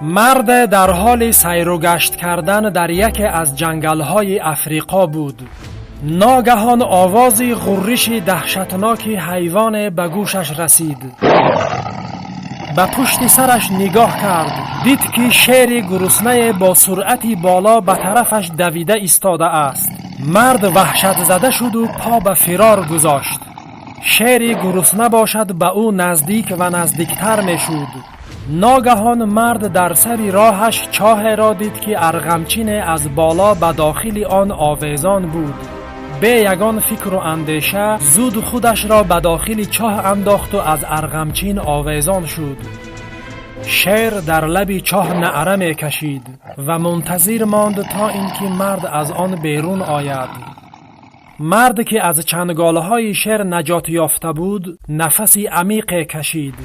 Мард дар ҳоли сайру гашт кардан дар яке аз ҷангалҳои Африқо буд. Ногаҳон овози ғурриши даҳшатноки ҳайвоне ба гӯшаш расид. Ба пушти сараш нигоҳ кард, дид ки шери гуруснае бо суръати боло ба тарафаш давида истодааст. Мард ваҳшатзада шуду по ба фирор гузошт. Шери гурусна бошад ба ӯ наздик ва наздиктар мешуд. Ногаҳон мард дар сари роҳаш чоҳеро дид ки арғамчине аз боло ба дохили он овезон буд. Бе ягон фикру андеша зуд худашро ба дохили чоҳ андохту аз арғамчин овезон шуд. Шер дар лаби чоҳ наъра мекашид ва мунтазир монд то ин ки мард аз он берун ояд. Мард ки аз чанголҳои шер наҷот ёфта буд, нафаси амиқе кашид.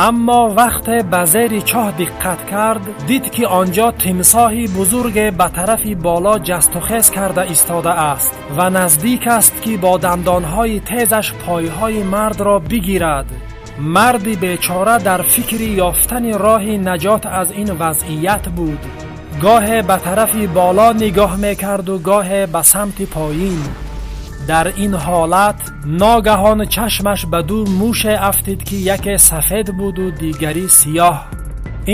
Аммо вақте ба зери чоҳ диққат кард, дид ки онҷо тимсоҳи бузурге ба тарафи боло ҷастухез карда истодааст ва наздик аст ки бо дандонҳои тезаш пойҳои мардро бигирад. Марди бечора дар фикри ёфтани роҳи наҷот аз ин вазъият буд. Гоҳе ба тарафи боло нигоҳ мекарду гоҳе ба самти поин. Дар ин ҳолат ногаҳон чашмаш ба ду муше афтид ки яке сафед буду дигари сиёҳ.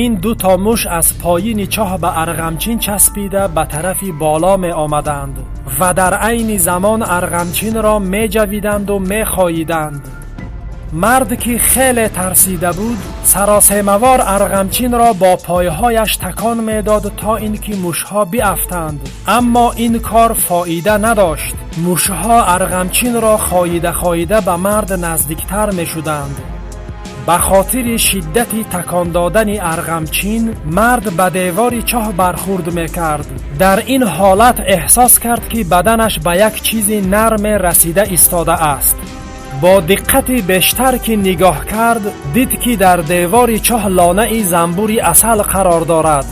Ин ду то муш аз поини чоҳ ба арғамчин часпида ба тарафи боло меомаданд ва дар айни замон арғамчинро меҷавиданду мехоиданд. Мард ки хеле тарсида буд, саросемавор арғамчинро бо пойҳояш такон медод то ин ки мушҳо биафтанд. Аммо ин кор фоида надошт. Мушҳо арғамчинро хоида хоида ба мард наздиктар мешуданд. Ба хотири шиддати такон додани арғамчин мард ба девори чоҳ бархӯрд мекард. Дар ин ҳолат эҳсос кард ки баданаш ба як чизи нарме расида истодааст. Бо диққати бештар ки нигоҳ кард, дид ки дар девори чоҳ лонаи занбури асал қарор дорад.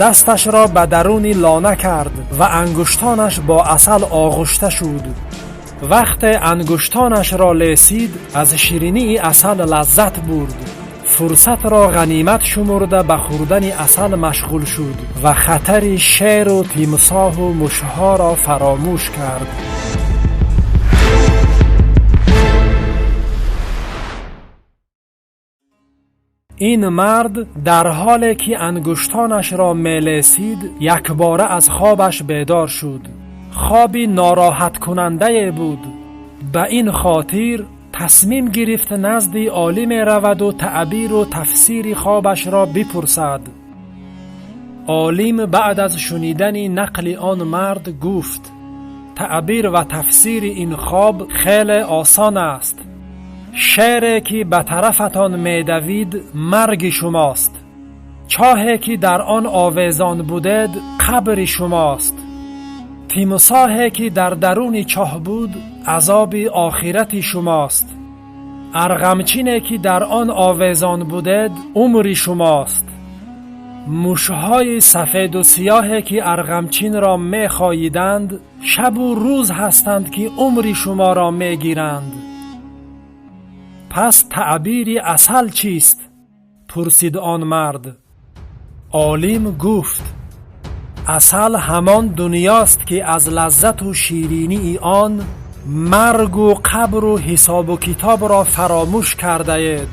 Дасташро ба даруни лона кард ва ангуштонаш бо асал оғушта шуд. Вақте ангуштонашро лесид, аз ширинии асал лаззат бурд. Фурсатро ғанимат шумурда ба хӯрдани асал машғул шуд ва хатари шеру тимсоҳу мушҳоро фаромӯш кард. Ин мард дар ҳоле ки ангуштонашро мелесид, якбора аз хобаш бедор шуд. Хоби нороҳаткунандае буд. Ба ин хотир тасмим гирифт назди олиме раваду таъбиру тафсири хобашро бипурсад. Олим баъд аз шунидани нақли он мард гуфт: таъбир ва тафсири ин хоб хеле осон аст. Шере ки ба тарафатон медавид марги шумост. Чоҳе ки дар он овезон будед қабри шумост. Тимсоҳе ки дар даруни чоҳ буд азоби охирати шумост. Арғамчине ки дар он овезон будед умри шумост. Мушҳои сафеду сиёҳе ки арғамчинро мехоиданд шабу рӯз ҳастанд ки умри шуморо мегиранд. Пас таъбири асал чист? Пурсид он мард. Олим гуфт: асал ҳамон дунёст ки аз лаззату ширинии он маргу қабру ҳисобу китобро фаромӯш кардаед.